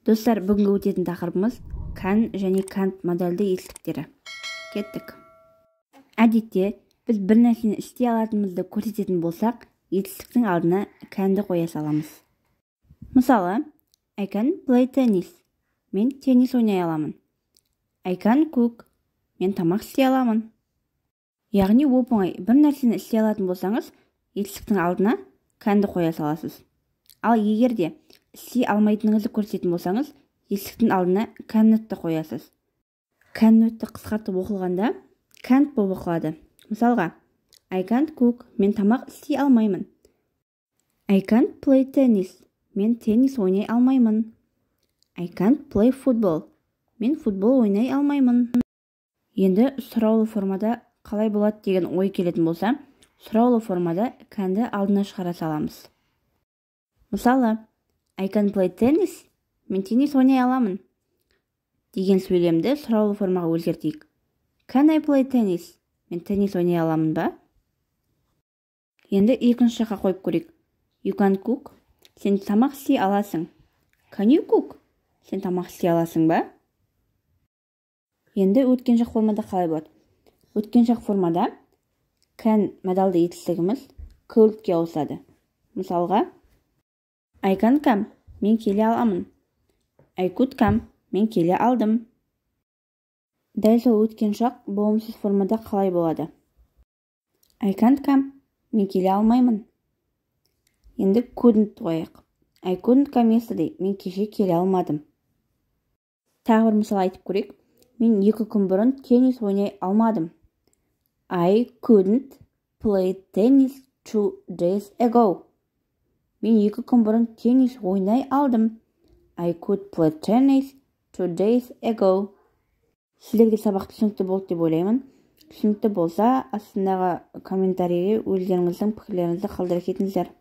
Достар, бүгінгі өтетін тақырыбымыз can және can't модальды етістіктері. Кеттік. Әдетте біз бір нәрсені істей алатынымызды көрсететін болсақ, етістіктің алдына can-ді қоя саламыз. Мысалы, I can play tennis. Мен теннис ойнай аламын. I can cook. Мен тамақ істей аламын. Яғни оп-оңай, бір нәрсені істей алатын болсаңыз, етістіктің алдына can-ді қоя саласыз. Ал егер де істей алмайтыныңызды көрсететін болсаңыз, етістіктің алдына cannot-ты қоясыз. Cannot-ты қысқартып оқылғанда can't болып оқылады. Мысалға, I can't cook. Мен тамақ істей алмаймын. I can't play tennis. Мен теннис ойнай алмаймын. I can't play football. Мен футбол ойнай алмаймын. Енді сұраулы формада қалай болады деген ой келетін болса, сұраулы формада can-ді алдына шығара саламыз. Мысалы, I can play tennis. Мен теннис ойнай аламын деген сөйлемді сұраулы формаға өзгертейік. Can I play tennis? Мен теннис ойнай аламын ба? Енді екінші жаққа қойып көрейік. You can cook. Сен тамақ істей аласың. Can you cook? Сен тамақ істей аласың ба? Енді өткен шақ формада қалай болады? Өткен шақ формада can модалды етістігіміз could-ке ауысады. Мысалға, I can come. Мен келе аламын. I could come. Мен келе алдым. Дәл сол өткен шақ болымсыз формада қалай болады? I can't come. Мен келе алмаймын. Енді couldn't қояйық. I couldn't come yesterday. Мен кеше келе алмадым. Тағы бір мысал айтып көрейік. Мен 2 күн бұрын теннис ойнай алмадым. I couldn't play tennis 2 days ago. Мен 2 күн бұрын теннис ойнай алдым. I could play tennis 2 days ago. Сіздерге сабақ түсінікті болды деп ойлаймын. Түсінікті болса, астындағы комментарийге өздеріңіздің пікірлеріңізді қалдыра кетіңіздер.